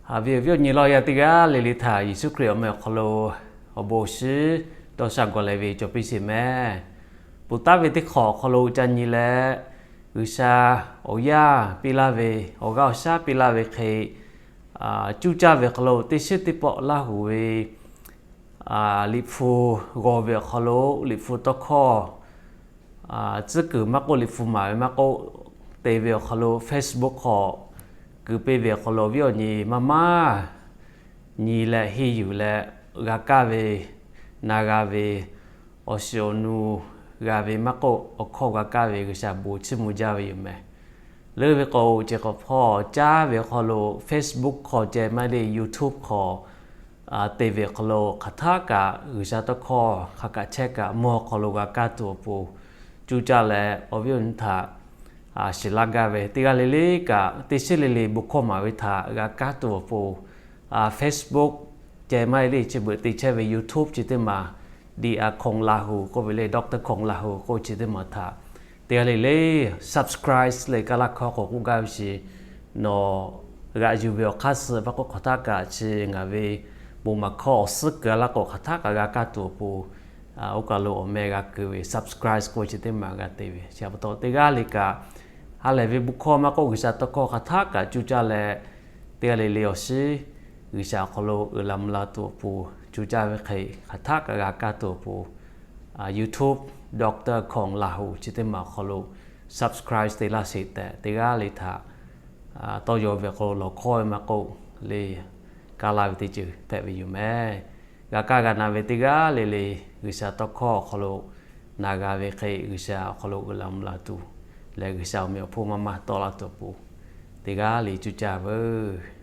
Haꞈ ve awˬ viˉ awˬ nyi lawˇ yaˇ teˇ g'aˇ le le htaꞈ Yeˍsuˆ Hkriꞈ awˬ meh awˬ hk'aw lo awˬ bon awˬ shiˍ dawˇ sha gawˬ leh ve cawˬ piˇ sheˍ meh. Peuˬ taˍ ve teˇ hk'awꞈ awˬ hk'aw lo ca nyi leh, G'uiˬsha awˬ yaˇ piˇ laˇ ve, awˬ g'aˇ awˬ shaˉ piˇ laˇ ve hk'e, cuˇ caˇ ve hk'aw lo teˇ shiˉ teˇ pawˆ Laˇ huˍ ve Liꞈ hpu g'aw ve awˬ hk'aw lo, Liꞈ hpu tawˇ hkawˇ tcuhˉ kuiˬ maˇ k'oˆ, Liꞈ hpu maˍ ve maˇ k'oˆ, te ve awˬ hk'aw lo Facebook hk'aw kuˬ piˇ ve awˬ hk'aw lo awˬ viˉ awˬ nyi maˇ maˇ nyi leh henˇ yuˬ leh g'a kaˇ ve, na g'a ve, awˬ shiˍ awˬ nu g'a ve maˇ k'oˆ, awˬ hkawˇ g'a kaˇ ve G'uiˬsha bon chiˇ mvuh jaˇ ve yoˬ meh. Leuˉ ve k'o, ceˬ k'awꞈ hpawˇ caˇ ve awˬ hk'aw lo Facebook hk'aw ceh maˇ heˆ le YouTube hk'aw te ve awˬ hk'aw lo hk'aˬ htaˆ kaꞈ G'uiˬsha tawˇ hkawˇ hk'a kaꞈ chehˇ kaꞈ mvuhˇ awˬ hk'aw lo g'a kaˇ tuˬ awˬ pon, cuˇ caˇ leh awˬ viˉ awˬ nyi htaꞈ shiˍ laˇ gaˇ ve teˇ g'aˇ le le kaꞈ, teˇ shiˉ le le bon hkawˇ maˍ ve htaꞈ g'a kaˇ tuˬ awˬ pon, Facebook ceh maˇ heˆ le chi beuꞈ te chehˇ ve YouTube chi teˇ maˬ, D R Hkaoñ Laˇ huˍ k'oˆ ve le, Doctor Hkaoñ Laˇ huˍ k'oˆ chi teˇ maˬ htaꞈ teˇ g'aˇ le le subscribe leh kaˇ laˇ hkawˇ k'awꞈ k'oˆ gaˇ ve chi, nawˬ g'aꞈ yuˬ ve awˬ hk'aˇ suh maˇ k'oˆ, hk'aˬ htaˆ kaꞈ chi ngaˬ ve bon maˍ hkawˇ awˬ suhˉ kuiˬ laˇ k'o hk'aˬ htaˆ kaꞈ g'a kaˇ tuˬ awˬ pon, oˇ kaˬ lo awˬ meh g'a kuˬ ve subscribe k'oˆ chi teˇ maˬ g'a te ve chi pa taw, teˇ g'aˇ le kaꞈ ha lehˬ ve bon hkawˇ maˇ k'oˆ, G'uiˬsha tawˇ hkawˇ hk'aˬ htaˆ kaꞈ cuˇ caˇ leh, teˇ g'aˇ le le awˬ shiˍ G'uiˬsha awˬ hk'aw lo uiˍ la mvuh la tuˬ awˬ pon, cuˇ caˇ ve hk'e hk'aˬ htaˆ kaꞈ g'a kaˇ tuˬ awˬ pon, YouTube Doctor Hkaoñ Laˇ huˍ chi teˇ maˬ awˬ hk'aw lo subscribe te laˇ sheˍ tehꞈ, teˇ g'aˇ le htaꞈ tawˇ yaw ve awˬ hk'aw lo lawˬ hkawˇ ve maˇ k'oˆ le, kaˇ laˇ ve teˇ ceuˬ hpehꞈ ve yoˬ meh. G'a kaˇ g'a na ve teˇ g'aˇ le le G'uiˬsha tawˇ hkawˇ awˬ hk'aw lo na g'a ve hk'e, G'uiˬsha awˬ hk'aw lo uiˍ la mvuh la tuˬ leh, G'uiˬsha awˬ meh awˬ hponˇ maˇ maˇ tawˆ la tuˬ awˬ pon, teˇ g'aˇ le cuˇ caˇ veuˬ.